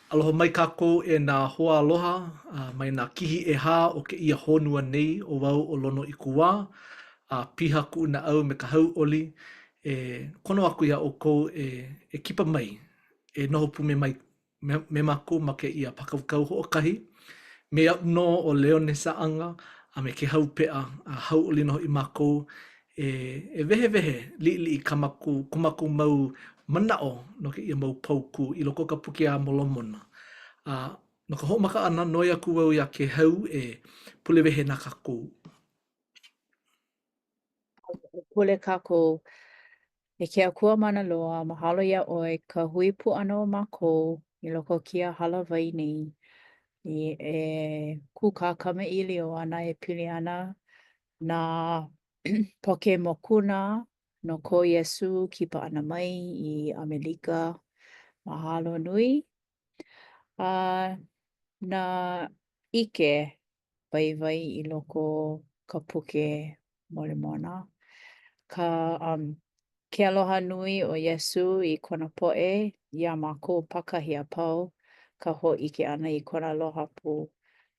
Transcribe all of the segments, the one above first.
Aloha mai kākou e nā hoa aloha mai nā kihi ʻehā o kēia honua nei ʻo wau ʻo Lono ʻIkuwā a piha kuʻu naʻau me ka hauʻoli e kono aku iā ʻoukou e e kipa mai e noho pū me mai me, me mākou ma kēia pākaukau hoʻokahi me aʻu nō ʻo Leone Saʻanga a me Kēhau Peʻa a hauʻoli nō hoʻi mākou e, e wehewehe liʻiliʻi kā mākou, ko mākou mau manaʻo no kēia mau paukū i loko o ka puke a Molomona. A no ka hoʻomaka ʻana, noi aku wau iā Kēhau e pule wehe na kākou. E pule kākou. E ke Akua Mana Loa, mahalo iā ʻoe ka hui pū ʻana o mākou i loko o kēia hālāwai nei i e kūkā kamaʻilio ana e pili ana nā poke mokuna no ko Iesū kipa ʻana mai i ʻAmelika. Mahalo nui. A nā ʻike waiwai i loko o ka puke Molemona. Ka um, ke aloha nui o Iesū i kona poʻe iā mākou pākahi a pau, ka hōʻike ʻana i kona aloha pū.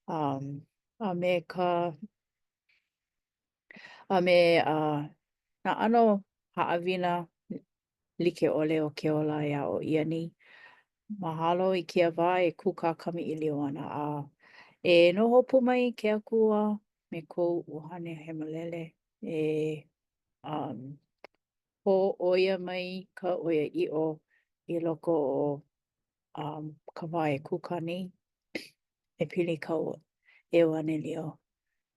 Um, a me ka a me uh, nā ʻano haʻawina like ʻole o ke ola e aʻo ʻia nei. Mahalo i kēia wā e kūkā kamaʻilio ana a e noho pū mai ke Akua me kou ʻUhane Hemolele e um, hōʻoia mai ka ʻoiaʻiʻo i loko o um, ka wā e kūkā nei e pili ka ʻeuanelio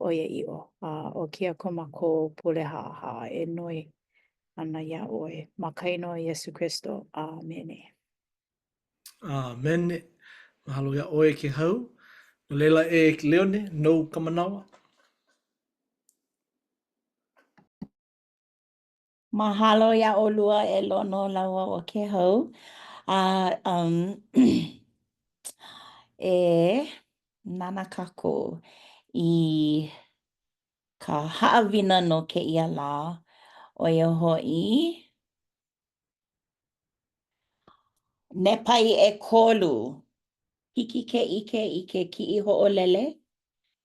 ʻoiaʻiʻo. A ʻo kēia ko mākou pule haʻahaʻa e noi ana iā ʻoe ma ka inoa o Iesū Kristo. ʻĀmene. ʻĀmene. Mahalo iā ʻoe Kēhau. No laila e Leone, nou ka manawa. Mahalo iā ʻolua e Lono lāua ʻo Kēhau. A um, e nānā kākou i ka haʻawina no kēia lā, ʻo ia hoʻi, Nepai ʻekolu. Hiki ke ʻike i ke kiʻi hoʻolele?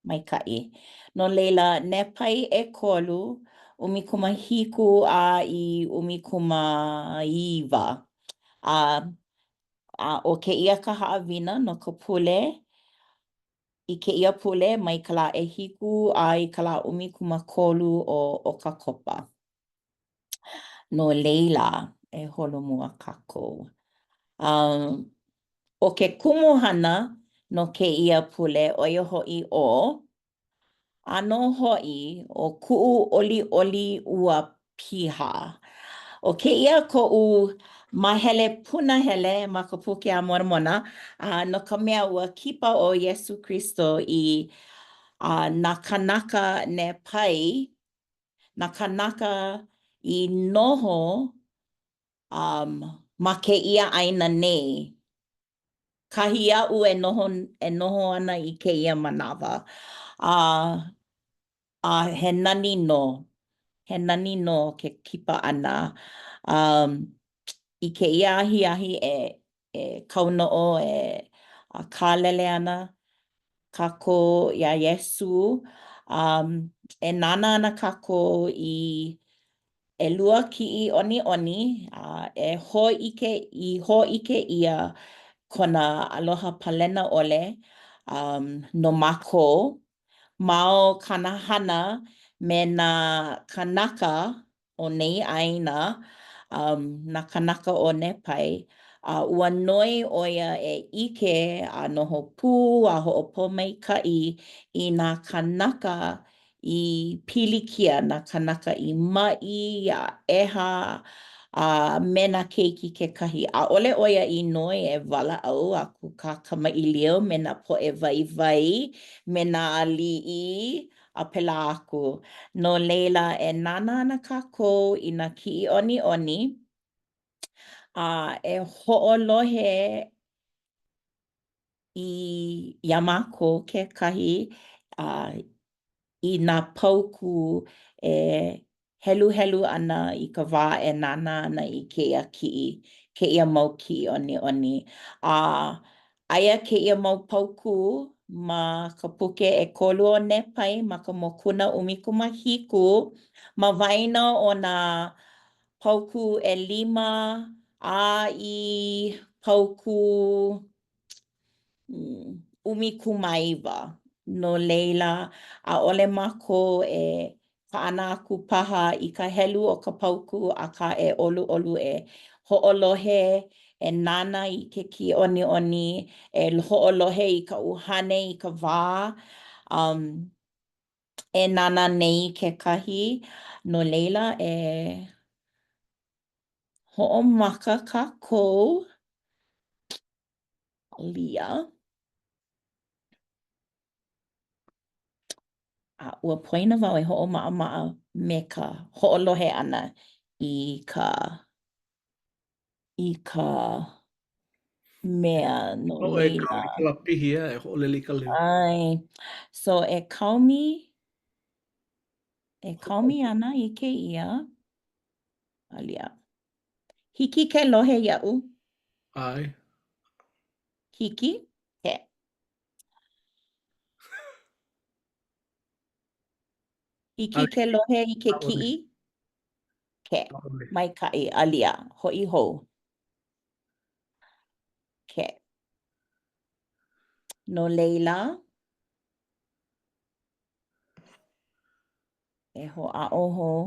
Maikaʻi. No laila, Nepai ʻekolu, 17 a i 19. A, a ʻo kēia ka haʻawina no ka pule i kēia pule mai ka lā ʻehiku a i ka lā 13 o ʻOkakopa. No laila, e holomua kākou. Um, ʻo ke kumuhana no kēia pule, ʻo ia hoʻi ʻo, ʻĀnō hoʻi, ʻo kuʻu ʻoliʻoli ua piha. ʻO kēia koʻu māhele punahele ma ka Puke a Moramona, a no ka mea, ua kipa ʻo Iesū Kristo i a nā kānaka Nepai, nā kānaka i noho um, ma kēia ʻāina nei, kahi aʻu e noho, e noho ana i kēia manawa. A, a he nani nō, he nani nō ke kipa ʻana. Um, i kēia ahiahi e, e kaunoʻo e a kālele ana kākou iā Iesū, um, e nānā ana kākou i ʻelua kiʻi ʻoniʻoni, a e hōʻike i hōʻike ʻia kona aloha palena ʻole um, no mākou ma o kāna hana me nā kānaka o nei ʻāina, um, nā kānaka o Nepai, a ua noi ʻo ia e ʻike a noho pū a hoʻopōmaikaʻi i nā kānaka i pilikia, nā kānaka i maʻi a ʻeha, a me nā keiki kekahi. ʻAʻole ʻo ia i noi e walaʻau a kūkā kamaʻilio me nā poʻe waiwai, me nā aliʻi, a pēlā aku. No laila, e nānā ana kākou i nā kiʻi ʻoniʻoni, a e hoʻolohe i iā mākou kekahi a i nā paukū e heluhelu ana i ka wā e nānā ana i kēia kiʻi, kēia mau kiʻi ʻoniʻoni. A. Aia kēia mau paukū ma ka puke ʻEkolu o Nepai ma ka mokuna 17 ma waena o nā paukū ʻelima a i paukū 19. No laila, ʻaʻole mākou e kaʻana aku paha i ka helu o ka paukū, akā e ʻoluʻolu e hoʻolohe, e nānā i ke kiʻoniʻoni, e hoʻolohe i ka ʻuhane i ka wā um e nānā nei kekahi. No laila, e hoʻomaka kākou. Alia. A ua poina wau e hoʻomaʻamaʻa me ka hoʻolohe ʻana i ka i ka mea no ʻOe laila. kaomi ka lāpihi a e hoʻolele i ka leo. ʻAe. So e kaomi e kaomi ana i kēia. Alia. Hiki ke lohe iaʻu? ʻAe. Hiki ke. Hiki ke lohe i ke kiʻi? Ke. Maikaʻi. Alia. Hoʻi hou. Ke. No laila, e hoʻāʻo hou.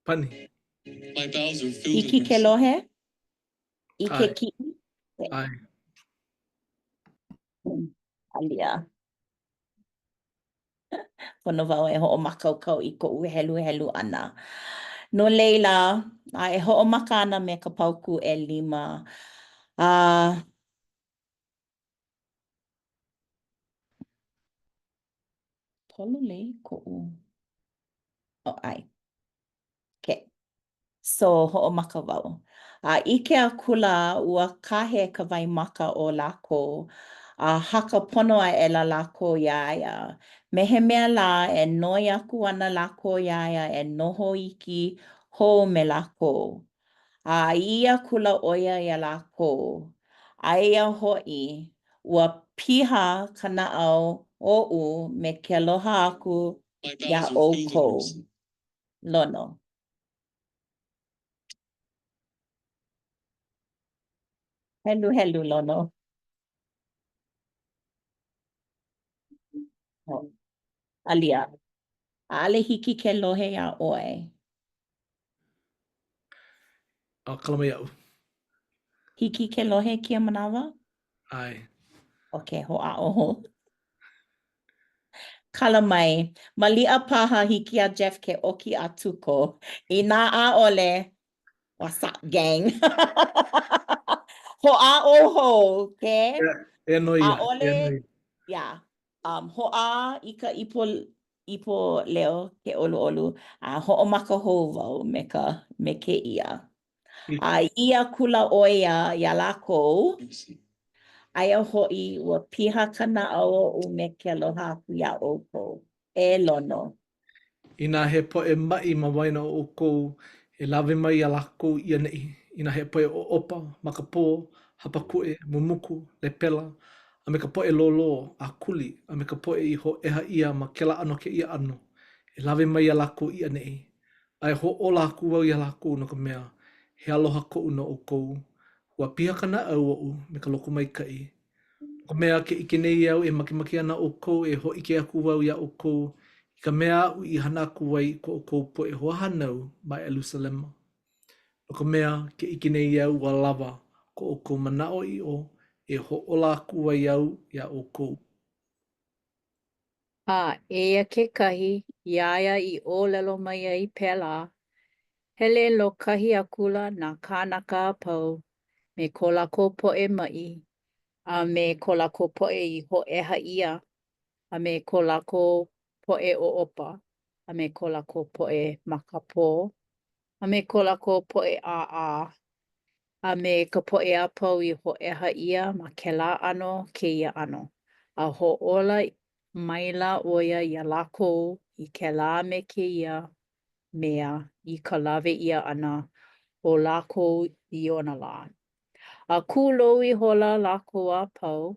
Pani. Hiki ke lohe i ke kiʻi? ʻAe. Alia. Pono wau e hoʻomākaukau i koʻu heluhelu ʻana. No laila, a e hoʻomaka ana me ka paukū ʻelima. A pololei koʻu. Oh, ʻae. Okay. So, hoʻomaka wau. A ʻike akula ua kahe ka waimaka o lākou, a haka pono aʻela lākou iā ia, me he mea lā e noi aku ana lākou iā ia e noho iki hou me lākou. A ʻī akula ʻo ia iā lākou, Aia hoʻi, ua piha ka naʻau oʻu me ke aloha aku iā ʻoukou. Lono. Heluhelu, Lono. Oh. Alia. ʻAʻole hiki ke lohe iā ʻoe. A kala mai iaʻu. Hiki ke lohe kēia manawa? ʻAe. Okay, hoʻāʻo hou. Kala mai. Maliʻa paha hiki iā Jeff ke ʻoki a tuko. Inā ʻaʻole, what's up, gang? Hoʻāʻo hou, okay? E noi ia. ʻAʻole, E noi. yeah. Um, hoʻā i ka ipo, ipo leo ke ʻoluʻolu, a hoʻomaka hou wau me ka, me kēia. A ʻī akula ʻo ia iā lākou, Aia hoʻi, ua piha ka naʻau oʻu me ke aloha aku iā ʻoukou. E Lono. Inā he poʻe maʻi ma waena o ʻoukou, e lawe mai iā lākou i ʻaneʻi, inā he poʻe ʻoʻopa, makapō, hapakuʻe, mumuku, lepela, a me ka poʻe lōlō, a kuli, a me ka poʻe i hōʻeha ʻia ma kēlā ʻano kēia ʻano, e lawe mai iā lākou i ʻaneʻi, a e hoʻōla aku au iā lākou no ka mea, he aloha koʻu no ʻoukou, ua piha ka naʻau oʻu me ka lokomaikaʻi. No ka mea, ke ʻike nei au e makemake ana ʻoukou e hōʻike aku wau iā ʻoukou i ka mea aʻu i hana aku ai i ko ʻoukou poʻe hoahānau ma ʻErusalema. No ka mea, ke ʻike nei au ua lawa ko ʻoukou manaʻoʻiʻo e hoʻōla aku ai au iā ʻoukou. A eia kekahi, iā ia i ʻōlelo mai ai pēlā, hele lōkahi akula nā kānaka a pau me ko lākou poʻe maʻi, a me ko lākou poʻe i hōʻeha ʻia, a me ko lākou poʻe ʻoʻopa, a me ko lākou poʻe makapō, a me ko lākou poʻe ʻāʻā, a me ka poʻe a pau i hōʻeha ʻia ma kēlā ʻano kēia ʻano, a hoʻōla maila ʻo ia iā lākou i kēlā me kēia mea i ka lawe ʻia ʻana o lākou i ona lā. A kūlou ihola lākou a pau,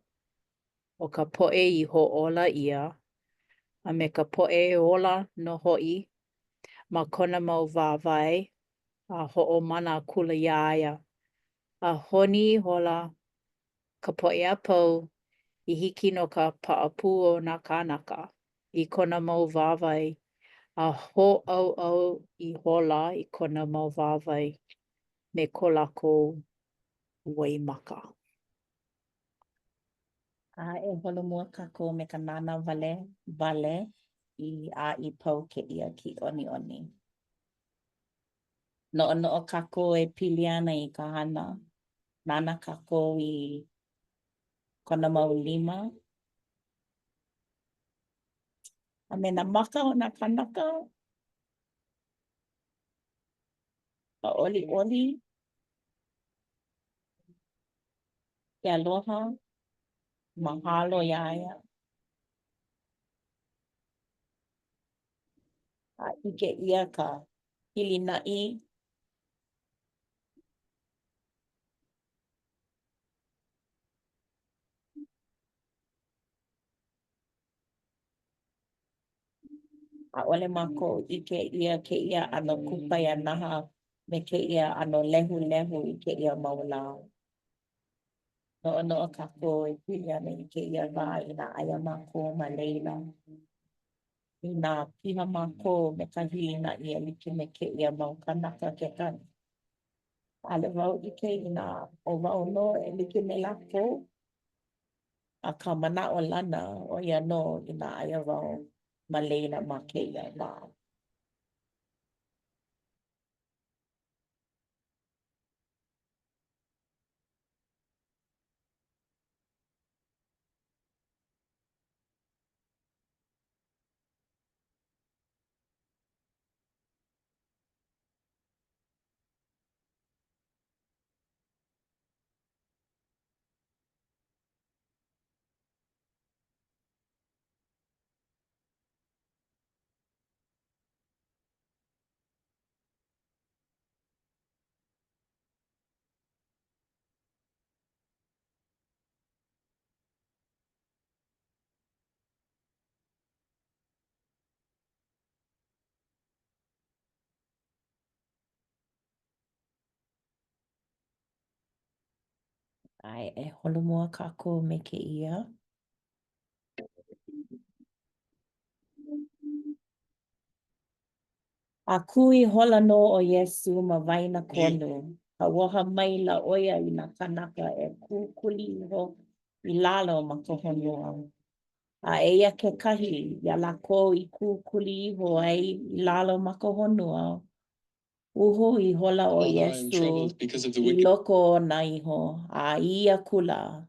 ʻo ka poʻe i hoʻōla ʻia, a me ka poʻe ola nō hoʻi ma kona mau wāwae, a hoʻomana akula iā ia. A honi ihola ka poʻe a pau i hiki no ka paʻapū o nā kānaka i kona mau wāwae, a hōʻauʻau ihola i kona mau wāwae me ko lākou waimaka. A e holomua kākou me ka nānā wale wale i a i pau kēia kiʻoniʻoni. Noʻonoʻo kākou e pili ana i ka hana. Nānā kākou i kona mau lima a me nā maka o nā kānaka. Ka ʻoliʻoli. Ke aloha, mahalo iā ia. A ʻike ʻia ka hilinaʻi. ʻAʻole mākou ʻike ʻia kēia ʻano kupaianaha me kēia ʻano lehulehu i kēia mau lā. Noʻonoʻo kākou e pili ana i kēia wā inā aia mākou ma laila. Inā piha mākou me ka hilinaʻi e like me kēia mau kānaka kekahi. ʻAʻole wau ʻike inā ʻo wau nō e like me lākou. Akā manaʻolana ʻo ia nō inā aia wau ma laila ma kēia wā. ʻAe, e holomua kākou me kēia. A kū ihola nō ʻo Iesū ma waenakonu, kauoha maila ʻo ia i nā kānaka e kukuli iho i lalo ma ka honua. A eia kekahi, iā lākou i kukuli iho ai i lalo ma ka honua, uho ihola ʻo Iesū i loko ona iho, a ʻī akula,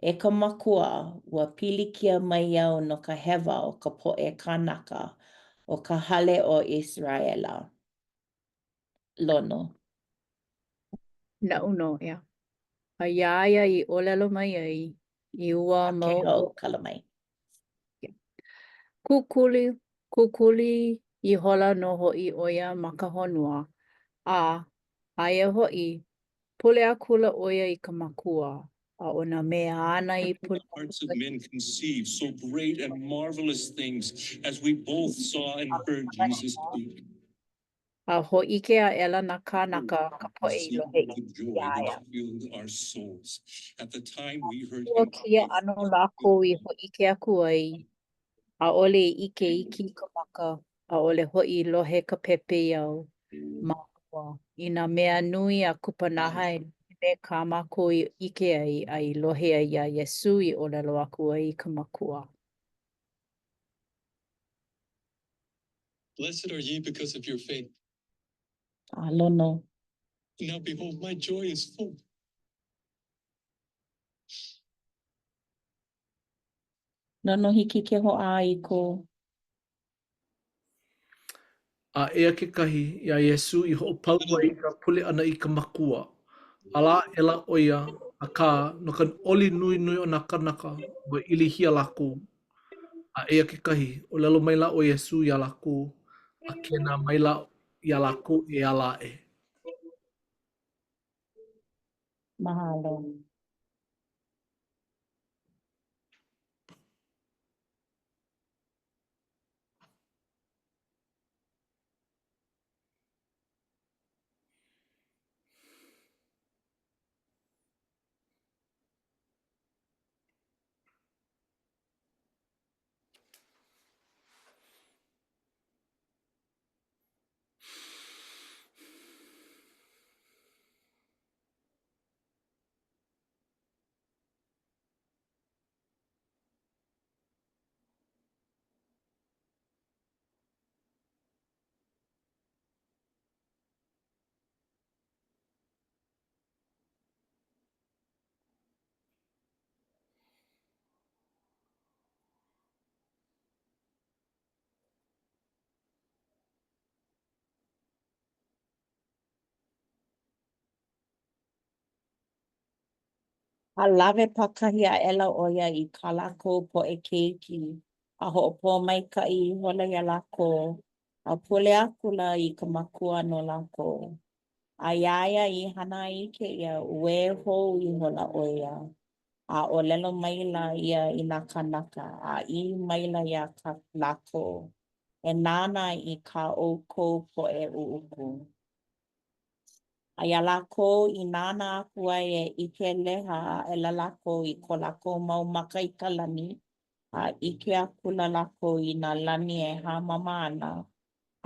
E ka Makua, ua pilikia mai au no ka hewa o ka poʻe kānaka o ka hale o ʻIseraʻela. Lono. Naʻu nō, ʻeā. A iā ia i ʻōlelo mai ai i ua mau. Kēhau kala mai. Kukuli, kukuli ihola nō hoʻi ʻo ia ma ka honua, a, aia hoʻi, pule akula ʻo ia i ka Makua, a ʻo nā mea āna i pule aku ai, A hōʻike aʻela nā kānaka, ka poʻe i lohe iā ia. Ua kēia ʻano lākou i hōʻike aku ai, ʻaʻole i ʻike iki ka maka, ʻaʻole hoʻi i lohe ka pepeiao ma mua, i nā mea nui a kupanaha e like me kā mākou i ʻike ai a i lohe ai iā Iesū i ʻōlelo aku ai i ka Makua. Blessed are ye because of your faith. A Lono. Now behold, my joy is full. Lono hiki ke hoʻā i ko. A eia kekahi, iā Iesū i hoʻopau ai i ka pule ʻana i ka Makua, ala aʻela ʻo ia, akā, no ka ʻoli nui nui o nā kānaka, ua ilihia lākou. A eia kekahi, ʻōlelo maila ʻo Iesū iā lākou, a kēnā maila iā lākou e ala aʻe. Mahalo. A lawe pākahi aʻela ʻo ia i kā lākou poʻe keiki, a hoʻopōmaikaʻi ihola iā lākou, a pule akula i ka Makua no lākou. A iā ia i hana ai i kēia, uē hou ihola ʻo ia, a ʻōlelo maila ia i nā kānaka, a ʻī maila iā lākou, E nānā i kā ʻoukou poʻe ʻuʻuku. A iā lākou i nānā aku ai e ʻike leha aʻela lākou i ko lākou mau maka i ka lani, a ʻike akula lākou i nā lani e hāmama ana,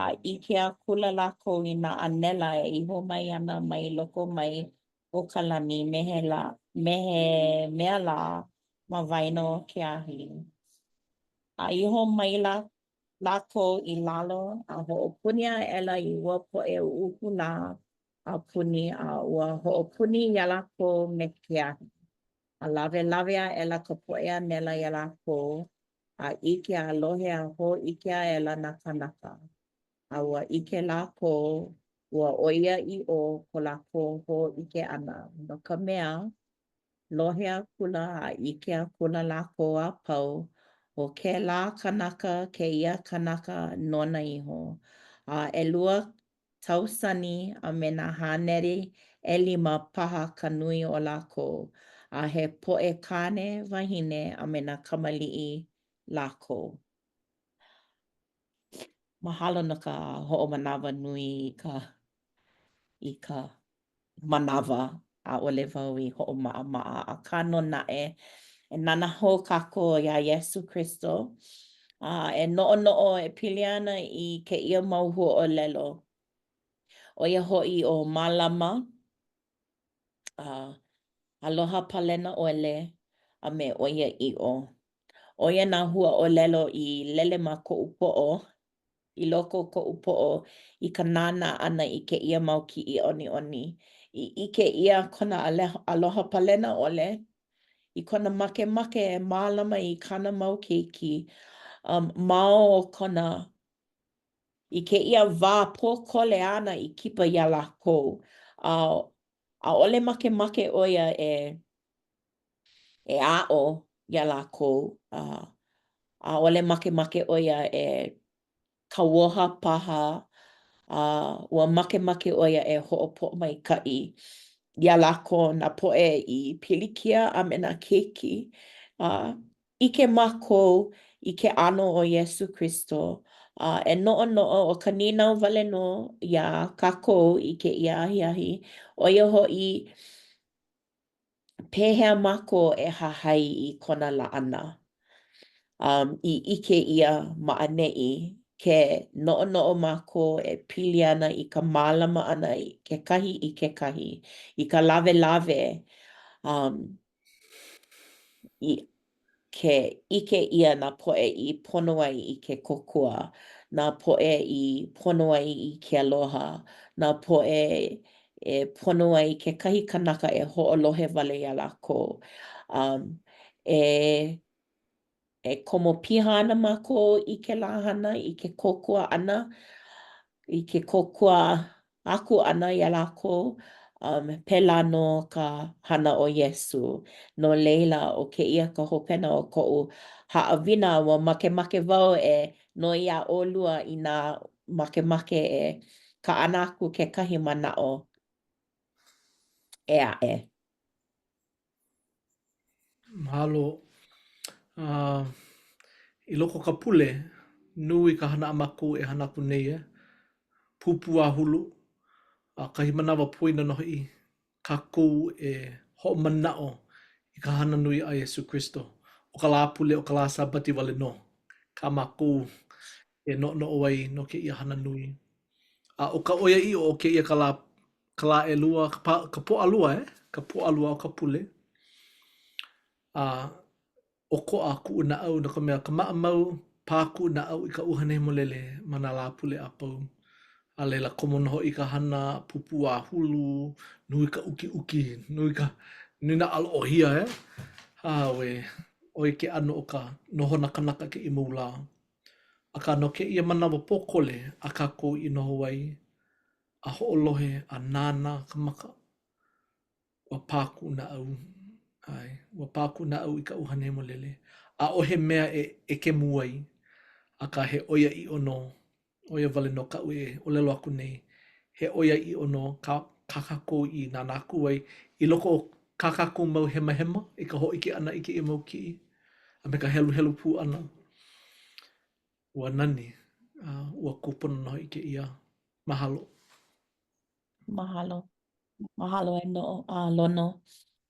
a ʻike akula lākou i nā ʻānela e iho mai ana mai loko mai o ka lani me he lā, me he mea lā ma waena o ke ahi. A iho maila lākou i lalo a hoʻopuni aʻela i ua poʻe ʻuʻuku lā a puni, a ua hoʻopuni iā lākou me ke ahi. A lawelawe aʻela ka poʻe ʻānela iā lākou, a ʻike a lohe a hōʻike aʻela nā kānaka, a ua ʻike lākou ua ʻoiaʻiʻo ko lākou hōʻike ʻana, no ka mea, lohe akula a ʻike akula lākou a pau, ʻo kēlā kanaka kēia kanaka nona iho, a 200 a me nā 300 paha ka nui o lākou, a he poʻe kāne, wāhine, a me nā kamaliʻi lākou. Mahalo no ka hoʻomanawanui i ka i ka manawa, ʻaʻole wau i hoʻomaʻamaʻa, akā nō naʻe, e nānā hou kākou iā Iesū Kristo, a e noʻonoʻo e pili ana i kēia mau huaʻōlelo, ʻo ia hoʻi ʻo mālama, a aloha palena ʻole, a me ʻoiaʻiʻo. ʻO ia nā huaʻōlelo i lele ma koʻu poʻo, i loko o koʻu poʻo i ka nānā ʻana i kēia mau kiʻi ʻoniʻoni. I ʻike ʻia kona aloha palena ʻole, i kona makemake e mālama i kāna mau keiki, um, ma o kona i kēia wā pōkole āna i kipa iā lākou, a ʻaʻole makemake ʻo ia e e aʻo iā lākou, a ʻaʻole makemake ʻo ia e kauoha paha, a ua makemake ʻo ia e hoʻopōmaikaʻi iā lākou nā poʻe i pilikia a me nā keiki. A ʻike mākou i ke ʻano o Iesū Kristo, a e noʻonoʻo ʻo ka nīnau wale nō iā kākou i kēia ahiahi, ʻo ia hoʻi, Pehea mākou e hahai i kona laʻana? Um, i ʻike ʻia ma ʻaneʻi, ke noʻonoʻo mākou e pili ana i ka mālama ʻana i kekahi i kekahi, i ka lawelawe, um, i ke ʻike ʻia nā poʻe i pono ai i ke kōkua, nā poʻe i pono ai i ke aloha, nā poʻe e pono ai kekahi kanaka e hoʻolohe wale iā lākou. Um, e e komo piha ana mākou i kēlā hana, i ke kōkua ʻana, i ke kōkua aku ʻana iā lākou, um, pēlā nō ka hana o Iesū. No laila, ʻo kēia ka hopena o koʻu haʻawina, ua makemake wau e noi iā ʻolua inā makemake e kaʻana aku kekahi manaʻo ʻē aʻe. Mahalo. Uh, I loko o ka pule, nui ka hana a mākou e hana aku nei, e. Pūpū āhulu, a kahi manawa poina nō hoʻi kākou e hoʻomanaʻo i ka hana nui a Iesū Kristo. ʻO ka Lāpule, ʻo ka lā Sābati wale nō kā mākou e noʻonoʻo ai no kēia hana nui. A ʻo ka ʻoiaʻiʻo o kēia ka lā ka lā ʻelua, ka, pa, ka Pōʻalua, e? Ka Pōʻalua o ka pule. A ʻokoʻa kuʻu naʻau no ka mea, ka maʻamau, pā kuʻu naʻau i ka ʻUhane Hemolele ma nā Lāpule a pau. A laila, komo nō hoʻi ka hana pūpū āhulu, nui ka ukiuki, nui ka, nui nā ʻaloʻohia, e? Auē, ʻo ia ke ʻano o ka nohona kanaka kēia mau lā. Akā, no kēia manawa pōkole a kākou i noho ai, a hoʻolohe a nānā ka maka, Ua pā kuʻu naʻau, ʻae, ua pā kuʻu naʻau i ka ʻUhane Hemolele. ʻAʻohe mea e ʻekemu ai, akā he ʻoiaʻiʻo nō, ʻo ia wale nō kaʻu e ʻōlelo aku nei, he ʻoiaʻiʻo nō kā, kā kākou i nānā aku ai i loko o kā kākou mau hemahema i ka hōʻike ʻana i kēia mau kiʻi a me ka heluhelu pū ʻana. Ua nani, a ua kūpono nō hoʻi kēia. Mahalo. Mahalo. Mahalo e no, a Lono.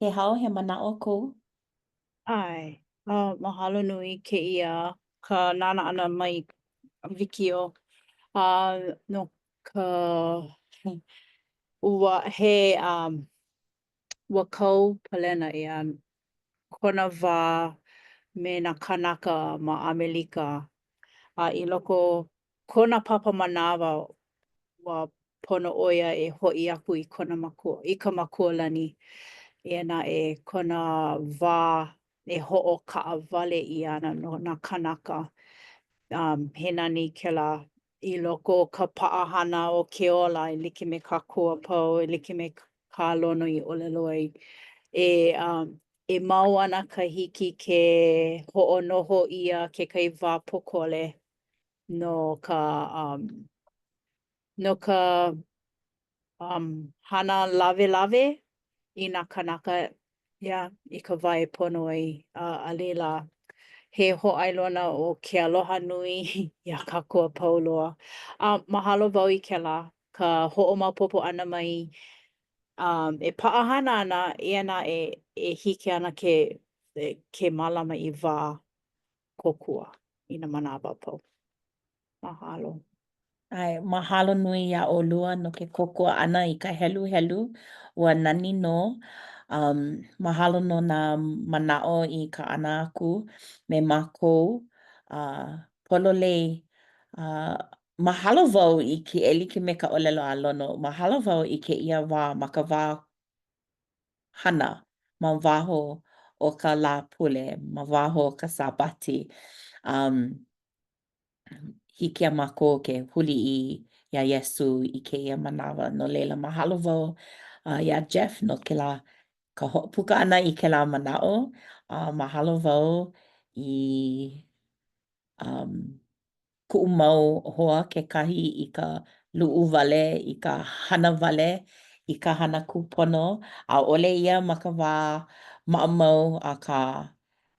Kēhau, he manaʻo kou? ʻAe, uh, mahalo nui kēia ka nānā ʻana mai wikiō. Uh, no ka ua he um, ua kau palena ʻia kona wā me nā kānaka ma ʻAmelika a i loko kona papa manawa ua pono ʻo ia e hoʻi aku i kona makua, i ka makua lani. Eia naʻe kona wā e hoʻokaʻawale ʻia ana no nā kānaka. Um, he nani kēlā i loko o ka paʻahana o ke ola e like me kākou a pau, e like me kā Lono i ʻōlelo ai. E, um, e mau ana ka hiki ke hoʻonoho ʻia kekahi wā pōkole no ka um, no ka um, hana lawelawe i nā kānaka, yeah, i ka wā e pono ai. A, a laila, he hōʻailona o ke aloha nui iā kākou a pau loa. A mahalo wau i kēlā, ka hoʻomaopopo ʻana mai um, e paʻahana ana, eia naʻe e hiki ana ke, ke mālama i wā kōkua i nā manawa a pau. Mahalo. ʻAe, mahalo nui iā ʻolua no ke kōkua ʻana i ka heluhelu. Ua nani nō. Um, mahalo no nā manaʻo i kaʻana aku me mākou. Uh, pololei. Uh, mahalo wau i ke, e like me ka ʻōlelo a Lono, mahalo wau i kēia wā ma ka wā hana ma waho o ka Lāpule, ma waho o ka Sābati. Um, hiki iā mākou ke huli i iā Iesū i kēia manawa. No laila, mahalo wau uh, iā Jeff no kēlā ka hoʻopuka ʻana i kēlā manaʻo. Uh, mahalo wau i um, kuʻu mau hoa kekahi i ka luʻu wale, i ka hana wale, i ka hana kūpono. ʻAʻole ia ma ka wā maʻamau, akā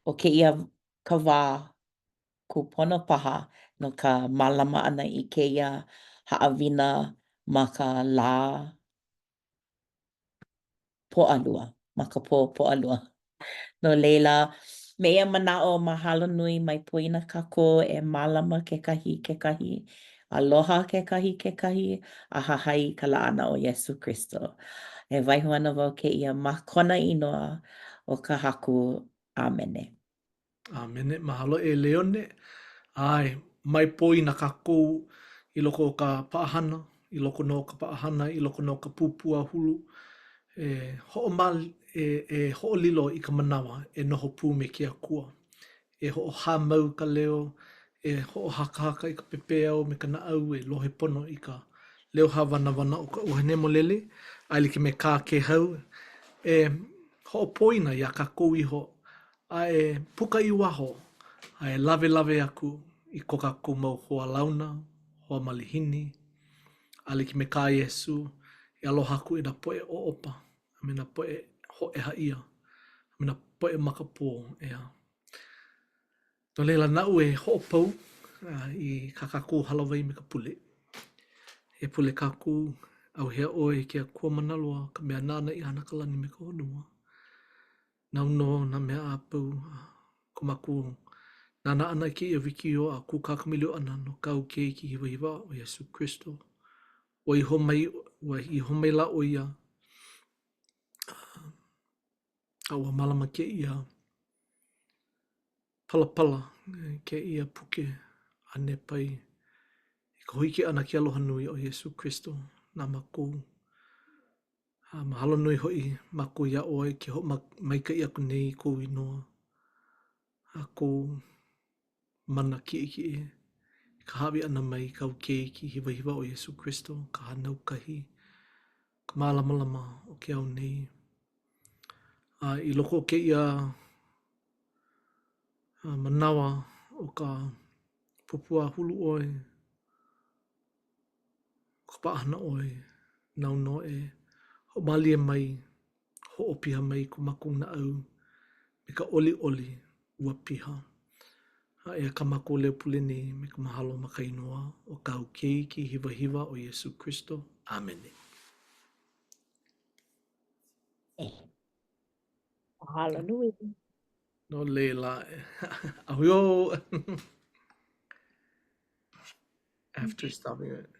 ʻo kēia ka wā kūpono paha no ka mālama ʻana i kēia haʻawina ma ka lā Pōʻalua, ma ka pō Pōʻalua. No laila, me ia manaʻo, mahalo nui mai poina kākou e mālama kekahi i kekahi, aloha kekahi i kekahi, a hahai i ka laʻana o Iesū Kristo. E waiho ana wau kēia ma kona inoa ʻo ka Haku. ʻĀmene. ʻĀmene. Mahalo e Leone. ʻAe, mai poina kākou i loko o ka paʻahana, i loko nō o ka paʻahana, i loko nō o ka pūpū āhulu, e hoʻomal, e, e hoʻolilo i ka manawa e noho pū me ke Akua. E hoʻohāmau ka leo, e hoʻohakahaka i ka pepeiao me ka naʻau e lohe pono i ka leo hāwanawana o ka ʻUhane Hemolele, a e like me kā Kēhau, e hoʻopoina iā kākou iho A e puka i waho, a e lawelawe aku i ko kākou mau hoalauna, hoa malihini, a like me kā Iesū, e aloha aku i nā poʻe ʻoʻopa a me nā poʻe hōʻeha ʻia. me nā poʻe makapō, ʻeā. No laila, naʻu e hoʻopau i kā kākou hālāwai me ka pule. E pule kākou, ʻauhea ʻoe e ke Akua mana loa, ka mea nāna i hana ka lani me ka honua. Nāu nō nā mea a pau a ko mākou nānā ʻana i kēia wikiō a kūkā kamaʻilio ʻana no kāu keiki hiwahiwa ʻo Iesū Kristo. Ua iho mai, ua iho maila ʻo ia a ua mālama kēia palapala, kēia puke a Nepai i ka hōʻike ʻana ke aloha nui o Iesū Kristo na mākou. A mahalo nui hoʻi mākou iā ʻoe ke hoʻomaikaʻi aku nei i kou inoa a kou mana kiʻekiʻe i ka hāʻawi ʻana mai i kāu keiki hiwahiwa ʻo Iesū Kristo, ka hānau kahi, ka mālamalama o ke ao nei. A i loko o kēia manawa o ka pupuāhulu ʻoe, o ka paʻahana ʻoe, nāu nō e hoʻomālie mai, hoʻopiha mai ko mākou naʻau me ka ʻoliʻoli ua piha. A eia kā mākou leo pule nei me ka mahalo ma ka inoa o kāu keiki hiwahiwa ʻo Iesū Kristo. ʻĀmene. Mahalo nui. No laila, a hui hou. After stopping it.